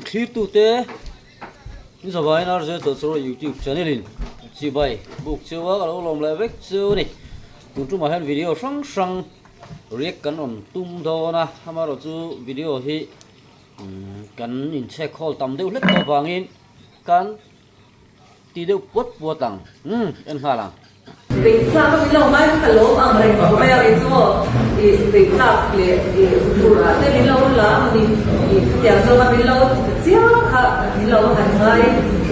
Thlirtute Zavain RJ Chawlhchawr YouTube channel in chibai buk cheu a ka lo lawm leh vek cheu a ni. Tun tumah hian video hrang hrang react kan rawn tum dawn a, amaherawhchu video hi kan inchhek khawl tam deuh hlek tawh avangin kan ti deuh puat puat ang umm en nghal ang. Beihtlak a min lo ngai kha ka lawm ang reng tawh mai a kei chu aw ih beihtlak leh ih tur ah te min lo la a ni ih khatiang zawng a min lo chiang kha min lo han ngai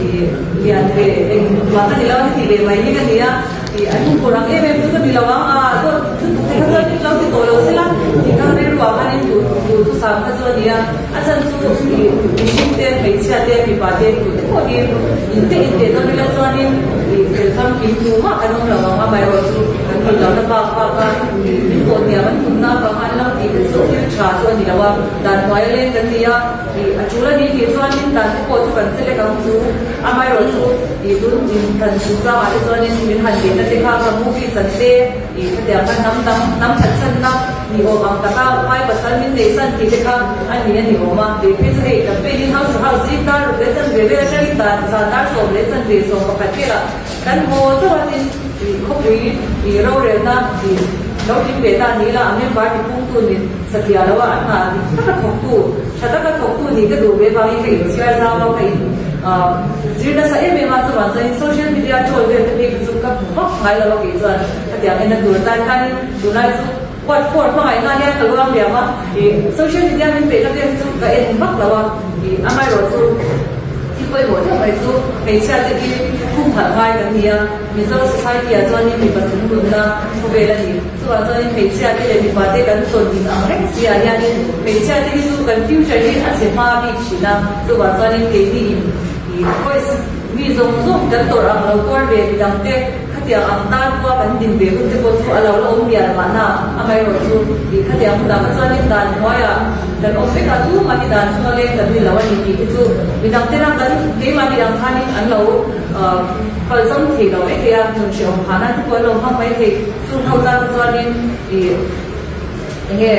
ih lian ve eng mah ka ni lo a ni tih ve mai hi ka ni a ih an hmu tur ang em em chu ka ni lo ang a dawt thutuk te kha chuan min lo ti tawh lo sela tih kha rilru ah khanin duh duh thusam kha chu a ni a. A chan chu ih mihring te, hmeichhia te, mipa te tu te pawh hi in te in teh dawn ila chuanin ih fel famkim tu mah kan awm lo ang a, amaherawhchu kan nih lohna bak bak a ih min pawh hniam an tumna avanga an lo tih te chu thil tha chu a ni lo a, dan hnuai a leng kan ni a, ih a tul a ni tih chuanin dan te pawh chu kan che lek ang chu, amaherawhchu ih tun in kan chungchangah te chuanin min han behna te kha ka movie chan te ih khatiang khan hnam dang hnam phatsanna Ni awm ang taka Pai pasal min nei san tih te kha a ni a ni awm a, kei phei chu hei campaign in house to house zing dar ruk leh chanve vel atangin dan zan dar sawm leh chanve 11 velah kan haw chauh a tin ih khawpui ih rorelna ih lo tling ve ta ni la a member ti pungtu ni satliah lo a an hna dik taka thawktu tha taka thawktu nih ka duh ve vangin ka inchhiar zau a ka in ah zir nasa em em a chuvang chuanin social media troll vel te phei kha chu ka hmu vak ngai lo a kei chuan khatiang en a tur tlai khanin Tunlai chu Watford hmangaihna hian ka luang liam a, ih social media min peihna vel hi chu ka en vak lo a, ih amaherawh chu thil pawimawh deuh mai chu hmeichhia te hi khum phalh ngai kan ni a, Mizo society ah chuanin mipa chungnunna khawvel a ni. Chuvang chuanin hmeichhia te leh mipa te kan tawn in ang reng si ah hianin hmeichhia te hi chu kan future hi a chhe hma bik thin a, chuvang chuanin keini in ih voice mi zawng zawng kan tawrh ang lo tuar ve midang te Khatiang ang tan pawha kan din ve hun te pawh chu a lo la awm mial mahna, amaherawh chu ih khatiang hunah kha chuanin dan hnuaiah kan awm vek a, tumah hi dan chunga leng kan ni lo a ni tih hi chu midang te rang kan keimahni ang khanin an lo palzam thei lo mai thei a, nun hrehawm phah nan te pawh an lo hmang mai thei. Chung ho tan kha chuanin ih enge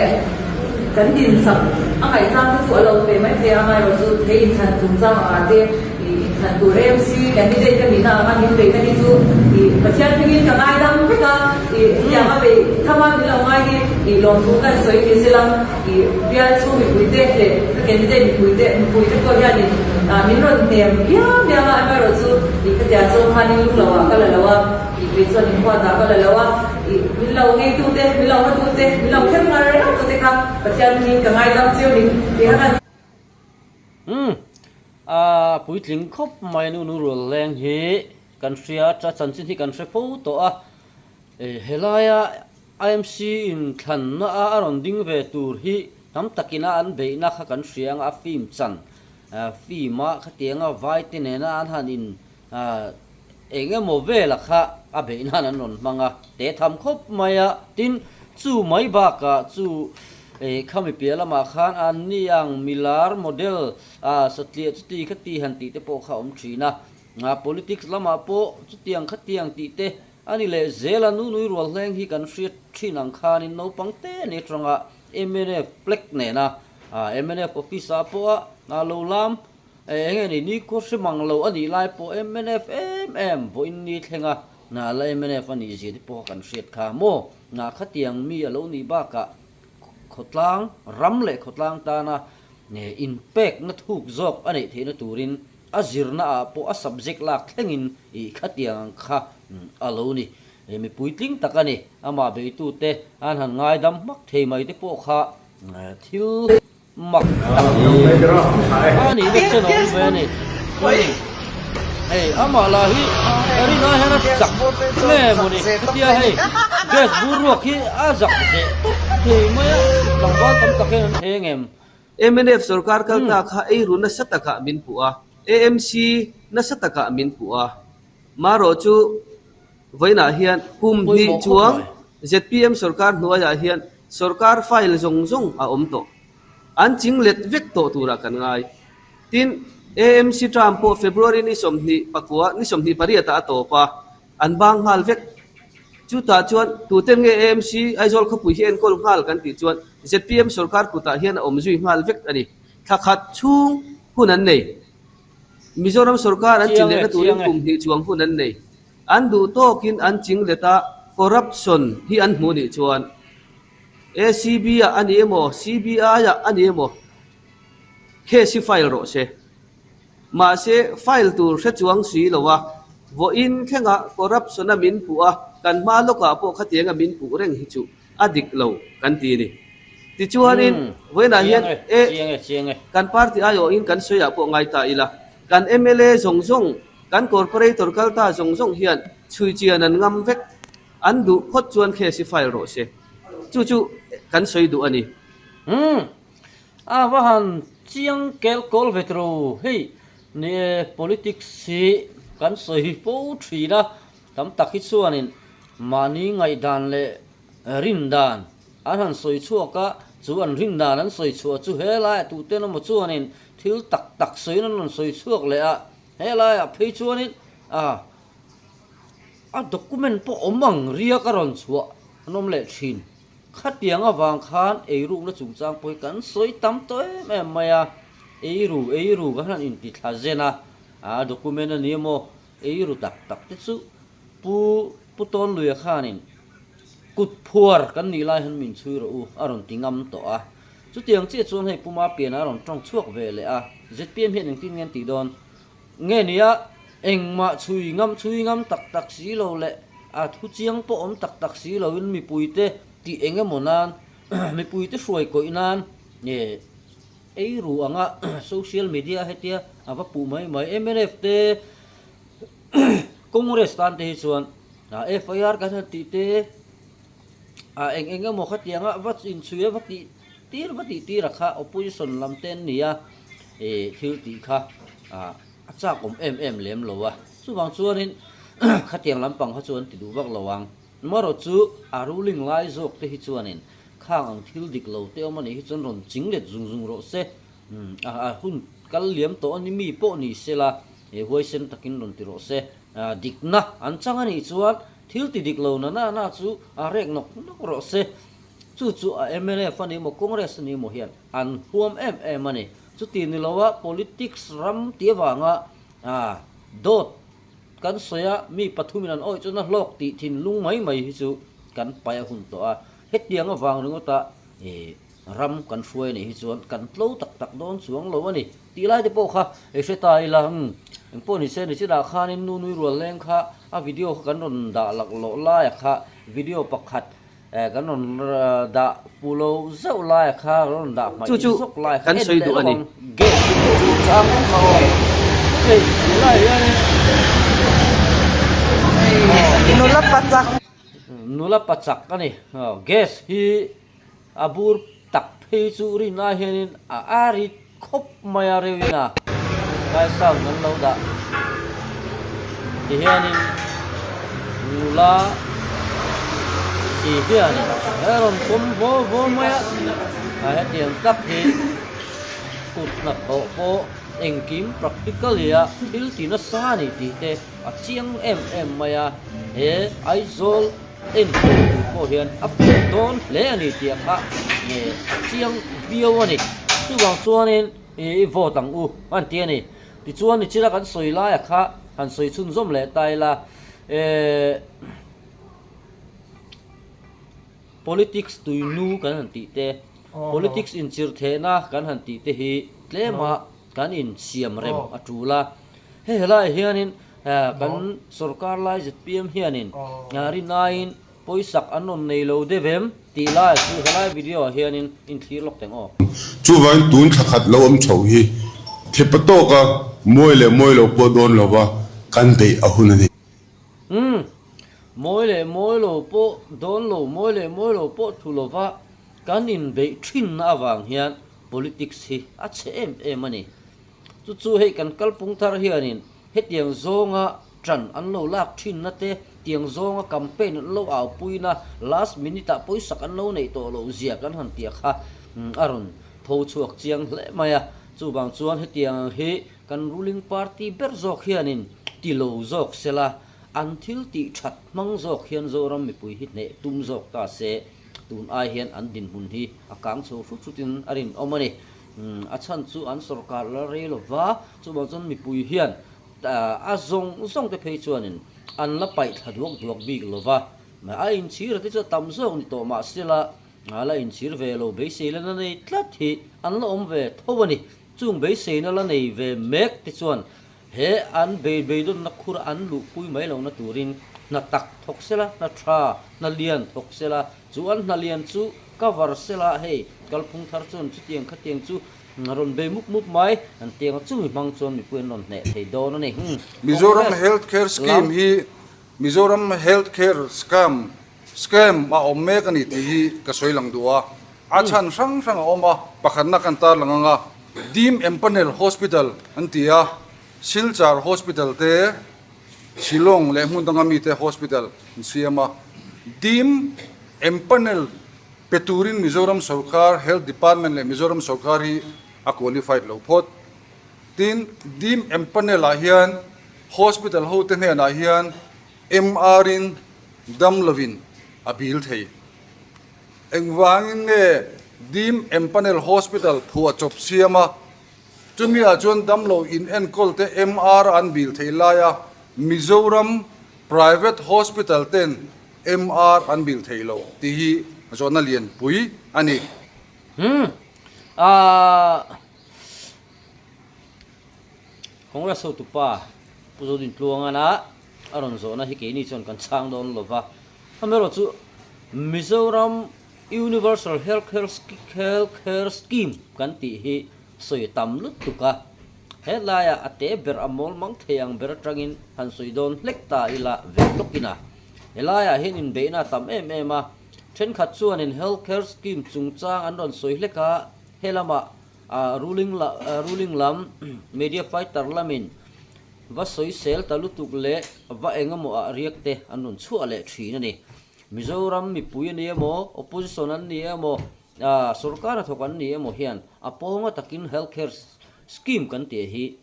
kan din sak a ngaihchang te chu a lo pe mai thei a, amaherawh chu thei inthlan chungchang ah te Ih inthlan tur AMC candidate ka nihna anga min beihna hi chu ih Pathian hmingin ka ngaidam vek a, ih hetiang a beih tham a min lo ngai hi ih lawmthu ka insawi ni se lang ih bial chhung mipuite leh ka candidate mipuite mipuite pawh hianin ah min rawn hnem biam biam a, amaherawh chu ih khatiang zawng khanin lung loah ka la lo a, ih kei chuan inhuatah ka la lo a, ih min lo ngeitute min lo hatute min lo kher ngar reuh tute kha Pathian hmingin ka ngaidam chiu ni tih kha kan Umm a puitling khawp mai nu nu rual leng hi kan hria a chanchin hi kan hre fo tawh a helaia IMC in thlanna a a rawn ding ve tur hi tam takina an beihna kha kan hria anga a film chan film a khatianga vai te nena an han in eng emaw vela kha a beih nan an rawn hmang a, te tham khawp mai a, tin chu mai bakah chu eh khami piah lamah khan an ni ang milar model ah satliah chuti khati han tih te pawh kha a awm thin a, ah politics lamah pawh chutiang khatiang tih te a ni leh zel a, nunui rual hleng hi kan hriat thin ang khanin naupang te ni atanga mnf flag nena ah mnf office ah pawh a lo lam Eng nge ni, nikhua hre mang lo a nih lai pawh mnf em em vawiin ni thleng a, na la mnf a nih zia te pawh kan hriat kha maw? Na khatiang mi a lo nih bakah khawtlang, ram leh khawtlang tana inpekna thuk zawk a neih theihna turin a zirna ah pawh a subject lak thlengin ih khatiang ang kha a lo ni. Mi puitling tak a ni, amah beitute an han ngaidam hmak thei mai te pawh kha thil Mak tak hi a nih na chen a awm ve a ni. Hei amah lah hi rin ai hian a chak nge maw ni hetia hei gas bur ruak hi a zak zeh tawp thei mai a tlangval tam tak hian an thei angem. Mnf sorkar kal ta kha eiru nasa takah min puh a, AMC nasa takah min puh a. Marawh chu vawiinah hian kum hnih chuang zpm sorkar hnuaiah hian sorkar file zawng zawng a awm tawh. An ching let vek tawh turah kan ngai. Tin, AMC term pawh February ni 24, ni 28 ah a tawp a, an bang nghal vek. Chutah chuan tuten nge AMC Aizawl khawpui hi enkawl nghal kan tih chuan zpm sorkar kutah hian a awm zui nghal vek a ni. Thla khat chhung. hun an nei. Mizoram sorkar an Chiang e, chinlehna turin chiang e. kum hnih chuang hun an nei. An duh tawkin an chinglet a, corruption hi an hmuh nih chuan ACB ah a ni emaw, CBI ah a ni emaw case hi file rawh se. Mahse, file tur hre chuang si lo a, vawiin thlenga corruption-a min puh a, kan hma lawkah pawh khatianga min puh reng hi chu a dik lo kan ti a ni. Tichuanin, vawiinah hian e kan party aiawhin kan sawiah pawh ngai ta ila, kan mla zawng zawng, kan corporator kal ta zawng zawng hian chhui chian an ngam vek, an duh phawt chuan case hi file rawh se. Chu chu kan sawi duh a ni. A va han chiang kel kawl ve tawh lo hei ni e politics hi kan sawi fo thin a tam tak hi chuanin mahni ngaihdan leh rin dan an han sawi chhuak a chu an rin dan an sawi chhuah chu helaiah tuten emaw chuanin thil tak tak sawiin an rawn sawi chhuak leh a helaiah phei chuanin a a document pawh awm ang riak a rawn chhuah an awm leh thin. Khatiang avang khan eirukna chungchang pawh hi kan sawi tam tawh em em mai a, eiru eiru kan han inti thla zen a, a document a ni emaw eiru tak tak te chu Pu Pu Tawnluia khanin kut phuar kan nih lai han min chhui rawh u a rawn ti ngam tawh a. Chutiang chiah chuan hei Pu Mapiana a rawn tawng chhuak ve leh a, zpm hian engtin nge an tih dawn? Nge nia, engmah chhui ngam chhui ngam tak tak si lo leh a thu chiang pawh awm tak tak si loin mipuite tih eng emaw nan, mipuite hruai kawih nan nge ei ru anga social media hetia a va puh mai mai. Mnf te Congress tan te hi chuan FIR kan han tih te a eng eng emaw khatianga va inchhui a va tih tir va tih tir a kha opposition lam te an ni a ih thil tih kha ah a chak awm em em lem lo a chuvang chuanin khatiang lampang kha chu an ti duh vak lo ang amaherawh chu a ruling lai zawk te hi chuanin khang ang thil dik lo te awm a nih hi chuan rawn ching let zung zung rawh se a a hun kal liam tawh a ni mi pawh ni sela ih huaisen takin rawn ti rawh se dikna an chang a nih chuan thil ti dik lo na na na chu a rek nawk nawk rawh se. Chu chu a mnf a ni maw Congress a ni maw hian an huam em em a ni. Chuti ni lo a politics ram tih avanga dawt kan sawi a mi pathumin an awih chuan a hlawk tih thinlung mai mai hi chu kan paih a hun tawh a. Hetiang avang ringawta ram kan hruai a nih hi chuan kan tlo tak tak dawn chuang lo a ni tih lai te pawh kha i hre ta ila umm engpawh ni se ni chinah khanin nu nui rual leng kha a video kha kan rawn dah laklawh laia kha video pakhat Kan rawn dah pu lo zeuh lai a kha kan rawn dah hmaih Chu chu zawk lai kha kan en sawi leh duh a lawk ni. ang. Gas chu chang awm kha aw. Hei tunlai hianin Nula pachak. Nula pachak a ni. Gas hi A bur tak phei chu rin ai hianin a a rit khawp mai a reuhin a kai sound an lo dah ti hianin nula si hianin a rawn pawm vaw vaw mai a a hetiang tak hi kut hnathawh pawh engkim practically a thil ti nasa a ni tih te a chiang em em mai a he Aizawl Enkawl tur pawh hian a fuh dawn hle a ni tih kha nge a chiang viau a ni. Chuvang chuanin i vote ang u a ni ti a ni. Tichuan nichina kan sawi laia kha han sawi chhunzawm leh ta ila eh politics tuinu kan han tih te, politics inchirhthehna kan han tih te hi tlema kan insiam rem a tul a. Hei helaiah hianin kan sorkar lai zpm hianin rinaiin pawisak an rawn nei lo deuh em tih lai chu helai video ah hianin inthlir lawk teng aw. Chuvangin tun thla khat lo awm chhoh hi thepa tawka mawi leh mawi lo pawh dawn lova kan beih a hun a ni. Umm, mawi leh mawi lo pawh dawn lo, mawi leh mawi lo pawh thu lova kan inbeih thinna avang hian politics hi a chhe em em a ni. Chu chu hei kan kalpung thar hianin hetiang zawnga ṭan an lo lak ṭhinna te, tiang zawnga campaign an lo aupuina, last minute ah pawisak an lo neih tawh loh zia kan han tia kha a rawn tho chhuak chiang hle mai a. Chuvang chuan hetiang ang hi kan ruling party ber zawk hianin ti lo zawk sela, an thil tih ṭhat hmang zawk hian Zoram mipui hi hneh tum zawk ta se, tun ai hian an dinhmun hi a kang chho hrut hrutin a rinawm a ni. A chhan chu an sorkar la rei lo va, chuvang chuan mipui hian a zawng zawng te phei chuanin an la paih thla duak duak bik lo va. A inchhir te chu a tam zawk ni tawh mahsela a la inchhir ve lo beisei la nei tlat hi an la awm ve tho a ni. Chung beiseina la nei ve mek te chuan He an bei beidawnna khur an luhpui mai lohna turin hna tak thawk sela, hna tha, hna lian thawk sela, chu an hna lian chu cover sela, hei kalphung thar chuan chutiang khatiang chu rawn bei mup mup mai an tiang a, chumi hmang chuan mipui an rawn hneh thei dawn a ni. Mizoram Congress Health Care Scheme lam. hi Mizoram Health Care Scam Scam a awm mek a ni tih hi ka sawi lang duh a, a chhan hrang hrang a awm a, pakhatna kan tarlang ang a, Dim Empanel Hospital an ti a, Silchar Hospital te, Shillong leh hmun danga mite hospital an siam a, Dim Empanel pe turin Mizoram sawrkar Health Department leh Mizoram sawrkar hi a qualified lo phawt. Tin, Dim Empanel ah hian hospital hote hnenah hian MR in dam lovin a bil thei. Engvangin nge Dim Empanel Hospital phuah chawp siam a, chumi ah chuan damlo in enkawl te MR an bil thei lai a, Mizoram Private Hospital ten MR an bil thei lo tih hi zawhna lianpui a ni. Umm. Ahh. Congress hotupa Pu Zodintluangana a rawn zawhna hi keini chuan kan chhang dawn lo va, amaherawhchu Mizoram Universal Health Health Care Scheme kan tih hi sawi tam lutuk a, helaiah a te ber a mawl mang thei ang ber atangin han sawi dawn hlek ta ila ve lawkin a, helaiah hian inbeihna a tam em em a, thenkhat chuanin Health Care Scheme chungchang an rawn sawi hlek a, helamah Ruling ruling lam media fighter lamin va sawisel ta lutuk leh va engemaw ah riak te an rawn chhuah leh thin a ni. Mizoram mipui a ni emaw, opposition an ni emaw, sorkar hnathawk an ni emaw hian a pawnga takin health care scheme kan tih hi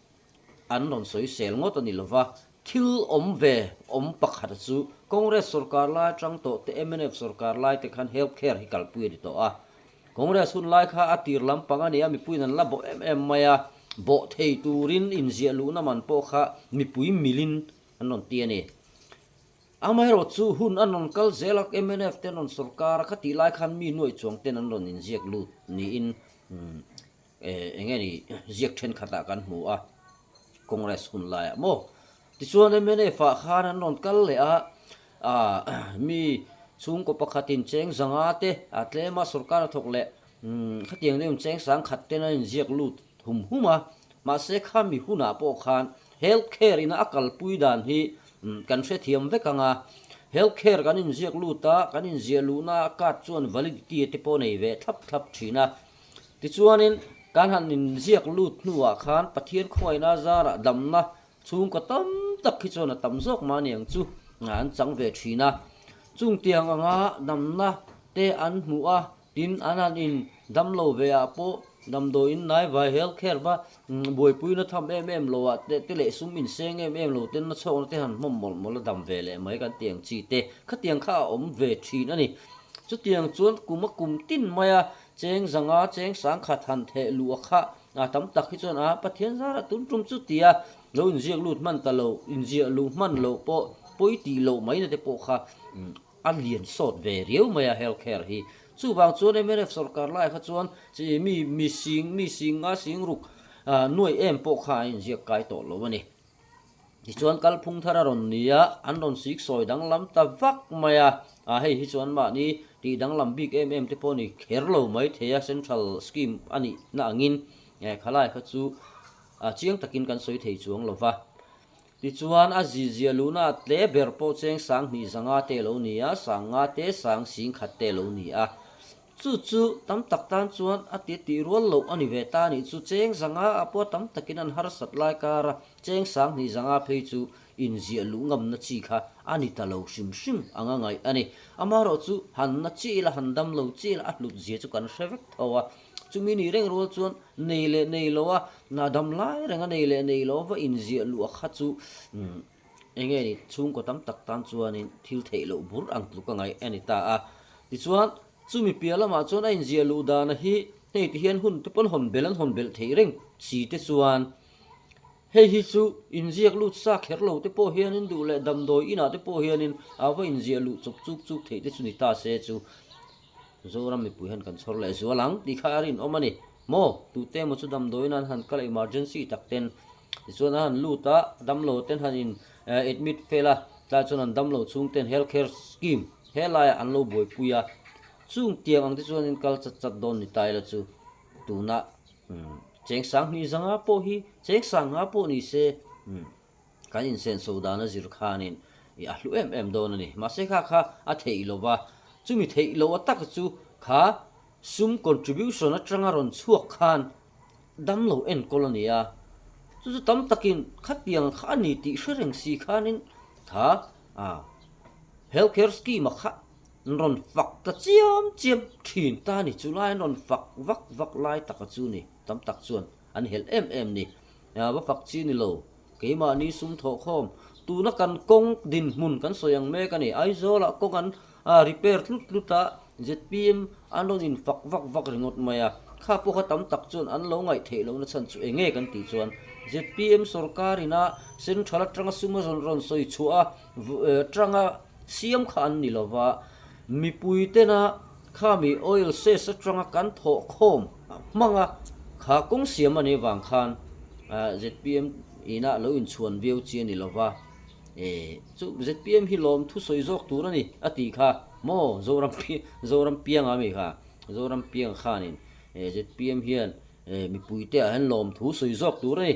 an rawn sawisel ngawt a ni lova, thil awm ve awm pakhat chu Congress sorkar lai atang tawh te mnf sorkar lai te khan health care hi kalpui a ni tawh a, Congress hun lai kha a tir lampang a ni a, mipuiin an la bawh em em mai a, bawh thei turin inziah luhna man pawh kha mipui milin an rawn ti a ni. Amaherawh chu hun an rawn kal zel a, mnf te an rawn sorkar a, khatih lai khan mi nuaih chuang ten an rawn inziak lut niin eng nge ni ziak thenkhatah kan hmu a, Congress hun laiah maw. Tichuan mnf ah khan an rawn kal leh a, mi chhungkaw pakhatin cheng zanga te a tlem a sorkar a thawk leh khatiang deuhin cheng sang khat ten a inziak lut hum hum a, mahse khami hunah pawh khan health care ina a kalpui dan hi kan hrethiam vek ang a, health care kan inziak lut a, kan inziah luhna card chuan validity te pawh nei ve thlap thlap thin a, tichuanin kan han inziak lut hnuah khan Pathian khawngaihna zarah damna Chhungkaw tam tak hi chuan a tam zawk mah aniang chu an chang ve thin a, chung tiang anga damna te an hmuh a, tin an han in dam lo ve ah pawh damdawiin naivai health care va buaipuina tham em em lo ah te te leh sum inseng em em lo ten na chhawkna te han hmawm mawlh mawlh a dam ve leh mai kan tiang chi te khatiang kha a awm ve thin a ni. Chutiang chuan kum a kum tin mai a cheng zanga cheng sangkhat han theh luh a kha A tam tak hi chuan a Pathian zarah tun tum chu tia lo inziak lut hman ta lo, inziah luh hman loh pawh pawi tih loh mai na te pawh kha a lian sawt ve riau mai a health care hi. Chuvang chuan mnf sorkar lai kha chuan chi mi mi sing mi sing nga sing ruk nuaih em pawh kha a inziak kai tawh lo a ni. Tichuan kalphung thar a rawn ni a, an rawn sik sawi danglam ta vak mai a, a hei hi chuan mahni tih danglam bik em em te pawh ni kher lo mai thei a, central scheme a nih na angin khalai kha chu chiang takin kan sawi thei chuang lo va. Tichuan a zizia luhna a tle ber pawh cheng sang hnih zanga te lo ni a, sang nga te sang sing khat te lo ni a. Chu chu tam tak tan chuan a ti tih rual loh a ni ve ta a nih chu. Cheng zanga ah pawh tam takin an harsat lai kar a, cheng sang hnih zanga phei chu inziah luh ngamna chi kha a ni ta lo hrim hrim anga ngaih a ni. Amaherawh chu han na chi ila, han dam lo chi ila a hlut zia chu kan hre vek tho a. Chumi nih reng rual chuan nei leh nei lo a, dam lai renga nei leh nei lo va inziah luh a kha chu Eng nge ni, chhungkaw tam tak tan chuanin thil theih loh bur ang tluk a ngaih a ni ta a. Tichuan, chumi piah lamah chuan a inziah luh dana hi Hei ti hian hun te pawn hawn belh an hawn belh theih reng chi te chuan hei hi chu inziak lut sa kher lo te pawh hianin duh leh damdawi inah te pawh hianin a va inziah luh chawp chuk chuk theih te chu ni ta se chu Zoram mipui hian kan chhawr leh zual ang tih kha a rinawm a ni. Maw? Tute emaw chu damdawi inah an han kal a emergency tak ten tichuan an han lut a damlo ten han in admit fel a tlai chuan an damlo chhung ten health care scheme helaiah an lo buaipui a. Chung tiang ang te chuan in kal chat chat dawn ni ta ila chu tuna cheng sanghnih zanga pawh hi cheng sangha pawh ni se kan insenso dan a zir khanin a hlu em em dawn a ni. Mahse kha kha a theih lo va, chumi theih loh a tak chu kha sum contribution atanga rawn chhuak khan damlo enkawl a ni a, chu chu tam takin khatiang kha a ni tih hre reng si khanin kha health care scheme a kha An rawn fak ta chiam chiam thin ta ni, chu lai an rawn fak vak vak lai taka chu ni, tam tak chuan an helh em em ni. Va fak chi ni lo, keimahni sum thawh khawm, tuna kan kawng dinhmun kan sawi ang mek a ni, Aizawlah kawng an repair tlut tlut a, zpm an rawn in fak vak vak ringawt mai a, kha pawh kha tam tak chuan an lo ngaih theih lohna chhan chu eng nge kan tih chuan zpm sorkar ina central atanga sum a rawn sawi chhuah a, tanga Siam kha an ni lova, mipui tena khami oil cess atanga kan thawh khawm hmanga kha kawng siam a nih vang khan zpm ina lo inchhuan viau chi a ni lova, e chu zpm hi lawm thusawi zawk tur a ni a tih kha maw Zoram Zoram pianga mi kha Zoram pianga khanin zpm hian mipui te ah hian lawm thusawi zawk tur a ni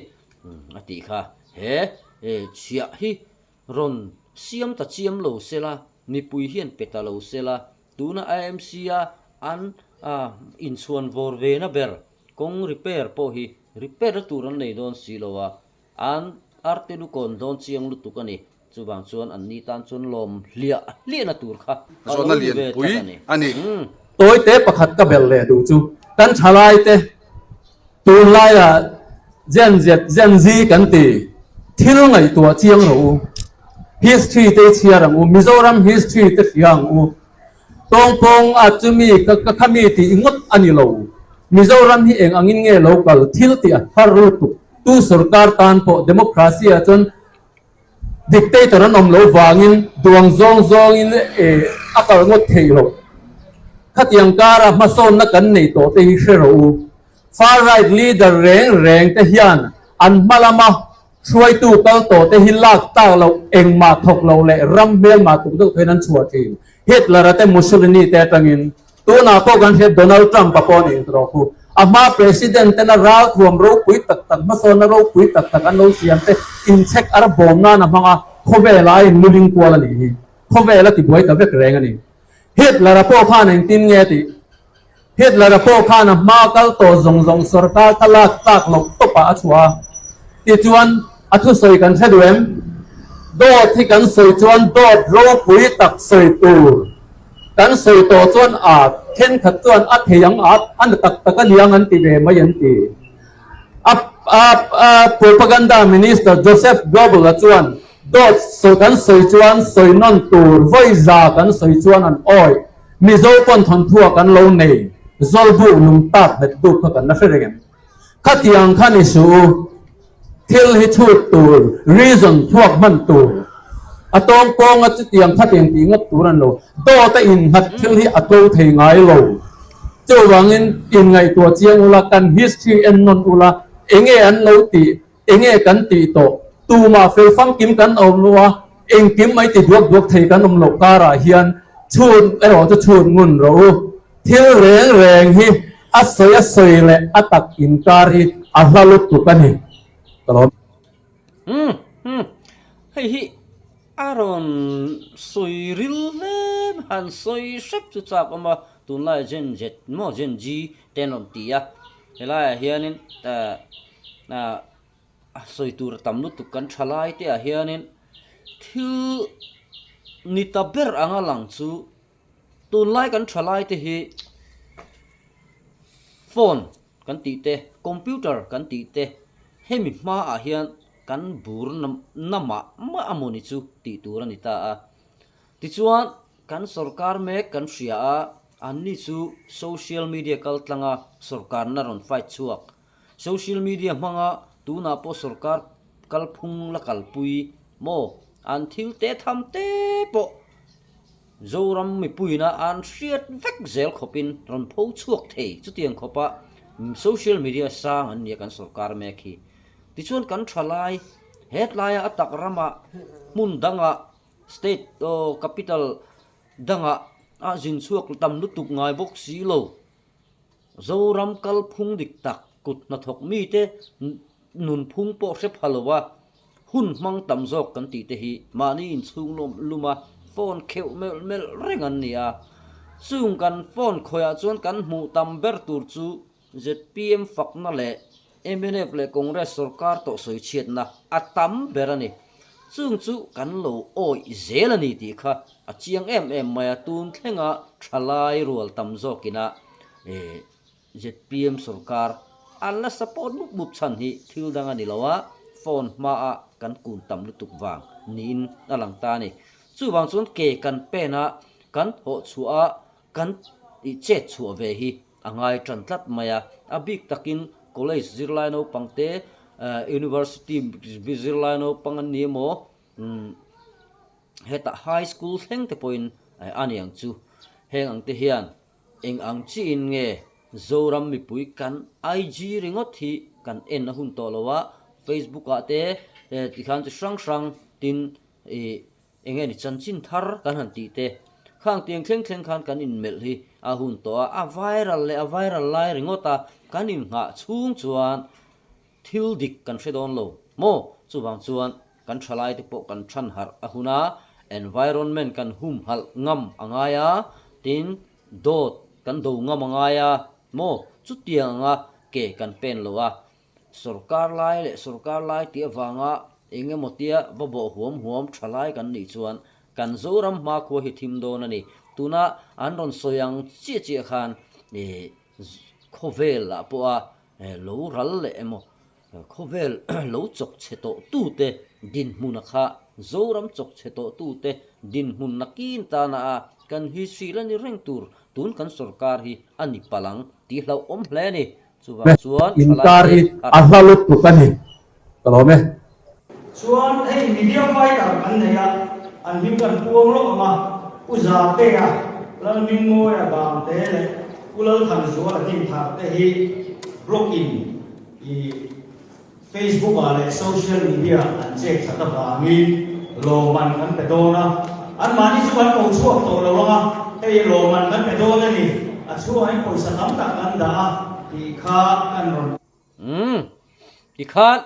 a tih kha he chhiah hi Rawn siam ta chiam lo sela, mipui hian pe ta lo sela, tuna IMC-a an inchhuan vawr ve na ber kawng repair pawh hi repair na tur an nei dawn si lo a, an arte lu kawn dawn chiang lutuk a ni. Chuvang chuan an ni tan chuan lawm hliah hliahna tur kha a lo Zawhna ni ve lianpui tlat a ni. a ni. Tawite pakhat ka belh leh duh chu kan thalaite Tunlaiah Gen Z, Gen Z kan ti. Thil ngaihtuah chiang rawh u. History te i chhiar ang u, Mizoram history te hria ang u. Tawngpawng a chumi ka ka khami tih ngawt a ni lo. Mizoram hi eng angin nge lo kal thil tih a har lutuk. Tu sorkar tan pawh democracy ah chuan Dictator an awm loh vangin duang zawng zawngin a kal ngawt theih loh. Khatiang kara hmasawnna kan neih tawh te hi hre rawh u. Far right leader reng reng te hian an hma lama hruaitu kal tawh te hi lak tak loh engmah thawk loh leh ram hmelmah tuk deuh thawin an chhuah thin. Hitler-a te Mussolini te atangin Tunah pawh kan hriat Donald Trump-a pawh nih rawh khu. A hma President tena ralthuam ropui tak tak, hmasawnna ropui tak tak an lo siam te inchhek ar bawm nan a hmang a, khawvela a inluling kual a nih hi. Khawvel a tibuai ta vek reng a ni. Hitler-a pawh khan engtin nge tih? Hitler-a pawh khan a hma kal tawh zawng zawng sorkar kha lak tlak loh tawpah a chhuah a. Tichuan, a thusawi kan hre duh em? Dawt hi kan sawi chuan dawt ropui tak sawi tur. Kan sawi tawh chuan a thenkhat chuan a thei ang a, a na tak tak a niang an ti ve mai an ti. A a a propaganda minister Joseph Goebbels-a chuan dawt sawi kan sawi chuan sawi nawn tur vawi za kan sawi chuan an awi Mizo pawn thawnthu-ah kan lo nei Zawlbuk lung tak hmet duk kha kan la hre reng em? Khatiang kha ni suh u. Thil hi chhut tur, reason thluak hman tur. A tawng kawnga chutiang khatiang tih ngawt tur an lo. Dawt a innghat thil hi a tlo thei ngai lo. Chuvangin inngaihtuah chiang ula, kan history en nawn ula, enge an lo tih, enge kan tih tawh, tumah fel famkim kan awm lo a, engkim mai ti duak duak thei kan awm loh karah hian chhut erawh chu chhut ngun rawh u. Thil reng reng hi a sawi a sawi leh a tak inkar hi a hla lutuk a ni. Ka lawm. Umm umm hei hi a rawn sawi ril hle mai han sawi hrep chu chak awm a tunlai Gen Z maw Gen G te an rawn ti a helaiah hianin eh a sawi tur a tam lutuk kan tha lai te ah hianin thil ni ta ber anga lang chu Tunlai kan thalai te hi phone kan tih te, computer kan tih te hemi hmaah hian kan bur na mah mah a mawni chu tih tur a ni ta a. Tichuan kan sorkar mek kan hria a. Anni chu social media kaltlanga sorkarna rawn fight chhuak. Social media hmanga tunah pawh sorkar kalphung la kalpui maw? An thil te tham te pawh Zoram mipuiina an hriat vek zel khawpin rawn pho chhuak thei chutiang khawpa social media sang an nia kan sorkar mek hi. Tichuan kan thalai hetlaia a tak ramah hmun dangah state capital dangah a zin chhuak tam lutuk ngai bawk si lo. Zoram kalphung dik tak kut hnathawk mite nunphung pawh hre pha lo a, hun hmang tam zawk kan tih te hi mahni inchhung lawm lum a phone kheuh melh melh reng an ni a. Chung kan phone khawiah chuan kan hmuh tam ber tur chu zpm fakna leh mnf leh Congress sorkar tawh sawi chhiatna a tam ber a ni. Chung chu kan lo awih zel a ni tih kha a chiang em em mai a, tun thlenga thalai rual tam zawkina zpm sorkar an la support mup mup chhan hi thil dang a ni lo a, phone hmaah kan kun tam lutuk vang niin a lang ta a ni. Chuvang chuan ke kan pen a, kan thawh chhuah a, kan chet chhuah ve hi a ngai tan tlat mai a, a bik takin college zirlai naupang te, university zirlai naupang an ni emaw, hetah high school thleng te pawhin a ni ang chu. Heng ang te hian eng ang chiin nge Zoram mipui kan IG ringawt hi kan en a hun tawh lo a, Facebook ah te tikhan chi hrang hrang tin ih Eng nge ni chanchin thar kan han tih te, khang tiang thleng thleng khan kan inmelh hi a hun tawh a, a viral leh a viral lai ringawt a, kan inghah chhung chuan thil dik kan hre dawn lo maw? Chuvang chuan kan thalai te pawh kan than harh a hun a, environment kan humhalh ngam a ngai a, tin dawt kan do ngam a ngai a maw? Chutiang anga ke kan pen lo a, Sorkar lai leh sorkar lai tih avanga eng emaw tia va bawh huam huam tha lai kan nih chuan kan Zoram hmakhua hi thim dawn a ni. Tuna an rawn sawi ang chiah chiah khan khawvel ah pawha lo ral leh emaw khawvel lo chawk chhe tawh tute dinhmuna kha Zoram chawk chhe tawh tute dinhmun nakin tana a kan history la ni reng tur tun kan sorkar hi a ni palh ang tih hlauhawm hle a ni. Chuvang chuan Inkar hi thalaite a hla lutuk a ni ka lawm e. Chuan hei media fighter kan nei a, an hming kan puang lawk ang a, Pu Zatea, Lalmingmawia Bangte leh Pu Lalthanzuala Hlimthar te hi blog in i Facebook ah leh social media an check that avangin lawmman kan pe dawn a, anmahni chu kan ko chhuak tawh lo ang a, hei lawmman kan pe dawn a ni, a chhungah hian pawisa tam tak kan dah a tih kha kan rawn. Umm, tikhan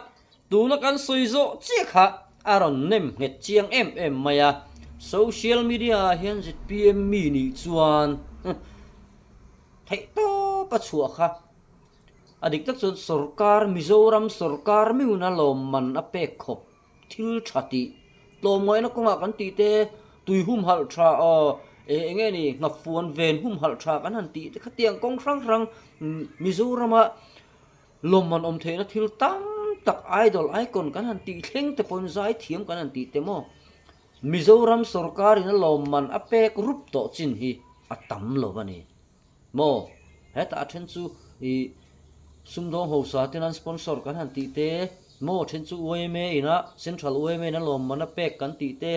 tuna kan sawi zawh chiah kha a rawn nem nghet chiang em em mai a, social media ah hian zpm mi nih chuan theih tawp a chhuah kha. A dik tak chuan sorkar, Mizoram sorkar miuna lawmman a pek khawp thil tha tih, tlawmngaihna kawngah kan tih te, tui humhalh tha aw eng enge ni nghafuan ven humhalh tha kan han tih te khatiang kawng hrang hrang Mizorama lawmman awm theihna thil tam tak idol icon kan han tih thleng te pawhin zaithiam kan han tih te maw Mizoram sorkarin a lawmman a pek rup tawh chin hi a tam lo a ni. Maw? Hetah a then chu ih sumdawng hausa ten an sponsor kan han tih te, maw a then chu yma ina Central yma in a lawmman a pek kan tih te,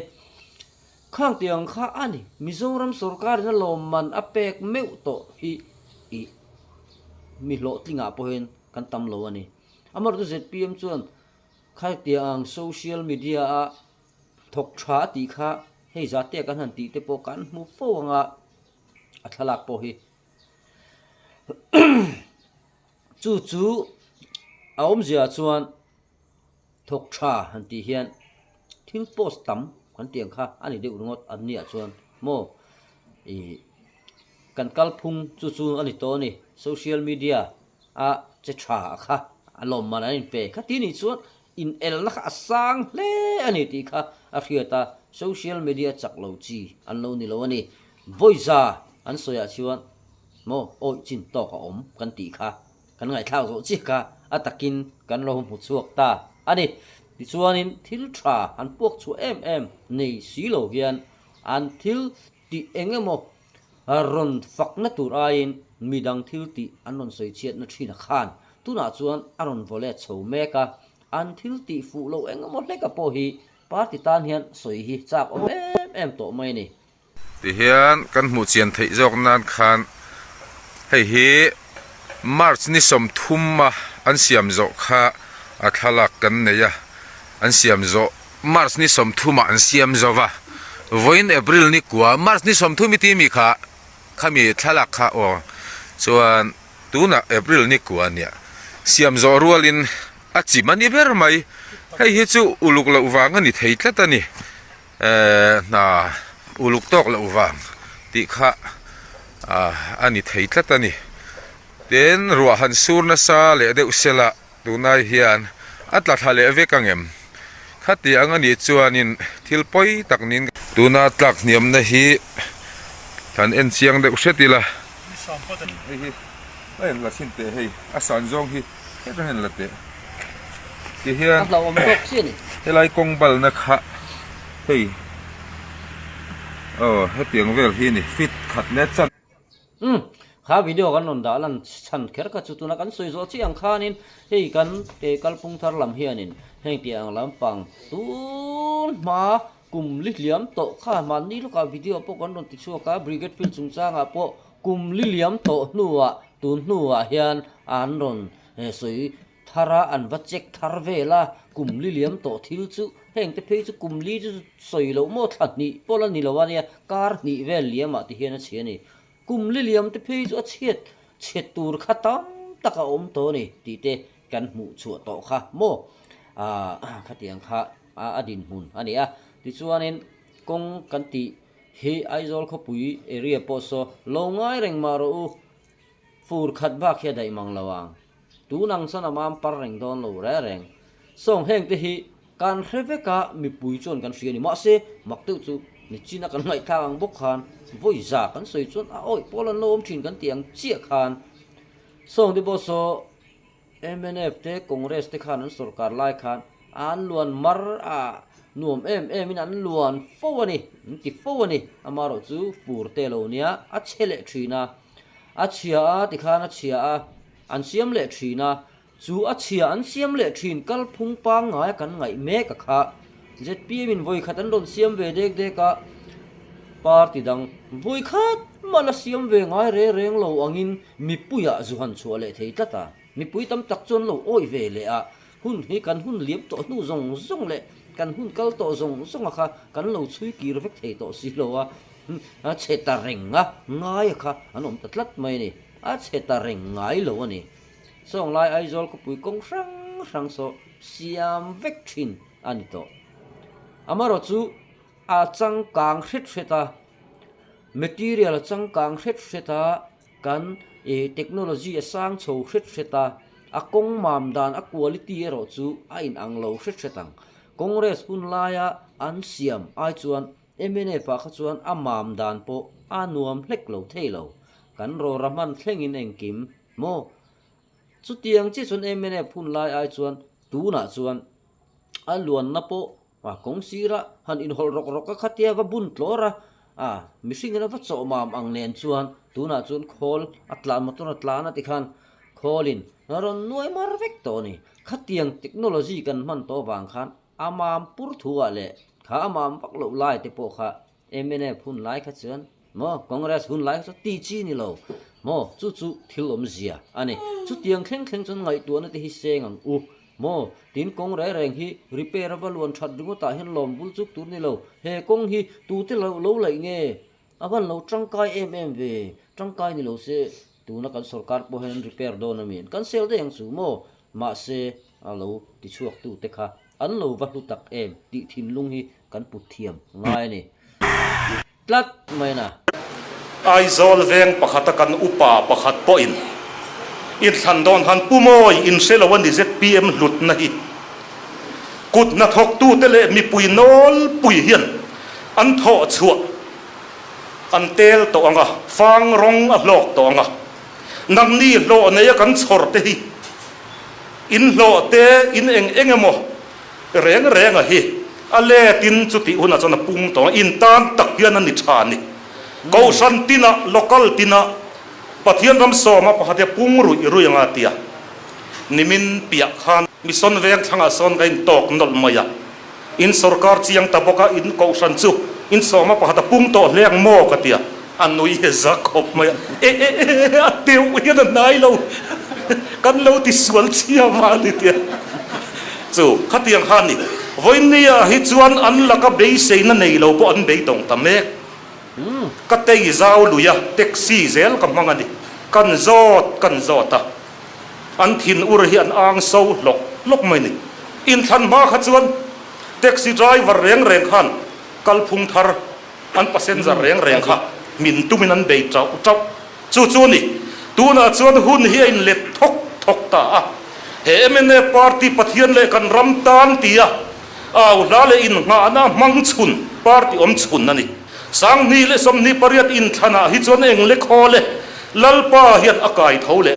khang tih ang kha a ni. Mizoram sorkar in a lawmman a pek meuh tawh hi ih mi hlawhtlingah pawhin kan tam lo a ni. Amaherawhchu zpm chuan khatiang ang social media a thawk tha a tih kha hei zate kan han tih te pawh kan hmu fo ang a. a thlalak pawh hi chu chu a awmzia chuan thawk tha han tih hian thil post tam kan tih ang kha a ni deuh ringawt an nia chuan maw ih kan kalphung chu chu a ni tawh a ni social media a che tha kha a lawmman an inpe kha tih nih chuan Inelna kha a sang hle a ni tih kha a hriat a, social media chak lo chi an lo ni lo a ni. Vawiza an sawiah chuan maw awih chin tawk a awm kan tih kha kan ngaihthlak zawh chiah kha a takin kan lo hmu chhuak ta a ni. Tichuanin thil tha an puak chhuah em em nei si lo hian an thil tih eng emaw. Rawn fakna tur aiin midang thil tih an rawn sawi chhiatna thin a khan tunah chuan a rawn vaw let chho mek a, an thil tih fuh loh eng emaw hleka pawh hi party tan hian sawi hi chak awm em em tawh mai a ni. Tihian kan hmuh chian theih zawk nan khan hei hi March ni 30 a an siam zawh kha a thlalak kan nei a, an siam zawh March ni 30 ah an siam zo va, vawiin April ni kua March ni 30 i ti mi kha khami thlalak kha aw chuan tunah April ni kua nia siam zawh rualin a chim a ni ber mai, hei hi chu uluk loh vang a ni thei tlat a ni, eh hna uluk tawk loh vang tih kha a ni thei tlat a ni, tin ruah han sur nasa leh deuh sela. Tunai hian a tla thla leh vek ang em? Khati ang a nih chuanin thil pawi tak nin. Tuna tlak hniamna hi kan en chiang deuh hret ila. Hei hi a en la chhin teh hei, a san zawng hi hetah hian la teh. Tihian helai kawng balna kha hei aw hetiang vel hi a ni fit khat leh chan. Umm, kha video kan rawn dah lan chhan kher kha chu tuna kan sawi zawh chiah ang khanin hei kan ke kalphung thar lam hianin heng tih ang lampang tun hma kum li hliam tawh kha mahni lawkah video pawh kan rawn ti chhuak a, Brigade Field chungchangah pawh kum li liam tawh hnuah tun hnuah hian an rawn sawi thar a, an va check thar vel a, kum li liam tawh thil chu heng te phei chu kum li chu sawi loh maw thla hnih pawh la ni lo a nia, kar hnih vel liamah ti hian a chhia a ni. Kum li liam te phei chu a chhiat chhe tur kha tam tak a awm tawh a ni tih te kan hmuh chhuah tawh kha maw aah khatiang kha a dinhmun a ni a. Tichuanin kawng kan tih hi Aizawl khawpui area pawh saw lo ngai reng mah rawh u, fur khat bak hi a daih mang lo ang. Tun ang chuan a mam par reng dawn lo reng reng. Sawng heng te hi kan hre vek a, mipui chuan kan hria a ni. Mahse, mak deuh chu nichina kan ngaihthlak ang bawk khan vawi za kan sawi chuan a awih pawl an lo awm thin kan tih ang chiah khan sawng te pawh saw mnf te Congress te khan an sorkar lai khan an luan mar a, nuam em em in an luan fo a ni, an ti fo a ni. Amaherawh chu fur te lo nia a chhe leh thin a. A chhia a tikhan a chhia a, an siam leh thin a, chu a chhia an siam leh thin kalphung pangngai a kan ngaih mek a kha. Zpm in vawikhat an rawn siam ve dek dek a, party dang vawikhat mah la siam ve ngai reng reng lo angin mipuiah zu han chhuah leh thei tlat a, mipui tam tak chuan lo awih ve leh a, hun hi kan hun liam tawh hnu zawng zawng leh kan hun kal tawh zawng zawng a kha kan lo chhui kir vek thei tawh si lo a. A chhe ta reng a, ngai a kha an awm ta tlat mai a ni. A chhe ta reng ngai lo a ni. Sawng lai Aizawl khawpui kawng hrang hrang saw siam vek thin a ni tawh. Amaherawh chu a changkang hret hret a, material a changkang hret hret a, kan ih technology a sang chho hret hret a, a kawng mam dan a quality erawh chu a inang lo hret hret ang. Congress hun laia an siam ai chuan Mnf ah kha chuan a mam dan pawh a nuam hlek lo thei lo. Kan rawra hman thlengin engkim maw? Chutiang chiah chuan mnf hun lai ai chuan tunah chuan a luanna pawh a kawng sira han inhawlh rawk rawk a khatia va bun tlawr a, a mihringin a va chawh mam ang nen chuan tunah chuan khawl a tlan motor a tlan a tikhan khawlin a rawn nuai mar vek tawh a ni. Khatiang technology kan hman tawh avang khan A mam pur thu ah leh kha a mam vak loh lai te pawh kha mnf hun lai kha chuan maw Congress hun lai kha chuan tih chi ni lo maw chu chu thil awmzia a ni. Chutiang thleng thleng chuan ngaihtuahna te hi seng ang u maw tin kawng reng reng hi repair a va luan that ringawt ah hian lawm bul chuk tur ni lo he kawng hi tute lo lo laih nge a van lo tangkai em em ve tangkai ni lo se tuna kan sorkar pawh hian an repair dawn a mi an cancel daih ang chu maw Mahse, a lo tichhuaktute kha an lo va hlu tak em tih thinlung hi kan put thiam ngai a ni tlat mai na. Aizawl veng pakhata kan upa pakhat pawhin inthlan dawn khan Pu Mawi inhre lo a ni zpm hlutna hi kut hnathawktute leh mipui nawlpui hian an thawh chhuah an tel tawh ang a, fang rawng a hlawk tawh ang a. Nangni hlawh neia kan chhawr te hi in hlawh te in eng eng emaw reng renga hi a let in chutih hunah chuan a pung tawng a, in tan tak hian a ni tha a ni. Kohhran tinah, local tinah Pathian ram sawma pakhat hi a pung ruih ruih anga tia nimin piah khan Mission veng thlangah sawn ka intawk nawlh mai a, in sorkar chiang ta bawk a, in kohhran chu in sawma pakhat a pung tawh hle ang maw ka tia, a nui he za khawp mai a, e e e e a teuh hian a hnai lo, kan lo ti sual chhia va a ni tia chu khatiang kha a ni. Vawinia hi chuan an laka beiseina nei lo pawh an beidawng ta mek. Ka tei zau lui a, taxi zel ka hmang a ni. Kan zawt kan zawt a, an thin ur hi an ang so hlawk hlawk mai ni. Inthlan hma kha chuan taxi driver reng reng khan kalphung thar an passenger reng reng kha min tumin an bei chauh chauh. Chu chu a ni. Tunah chuan hun hi a inlet thawk thawk ta a. He mnf party Pathian leh kan ram tan tia au hla leh innghahna hmang chhun party awm chhun a ni. 20 leh 28 inthlanah hi chuan eng le khaw le Lalpa hian a kai tho leh.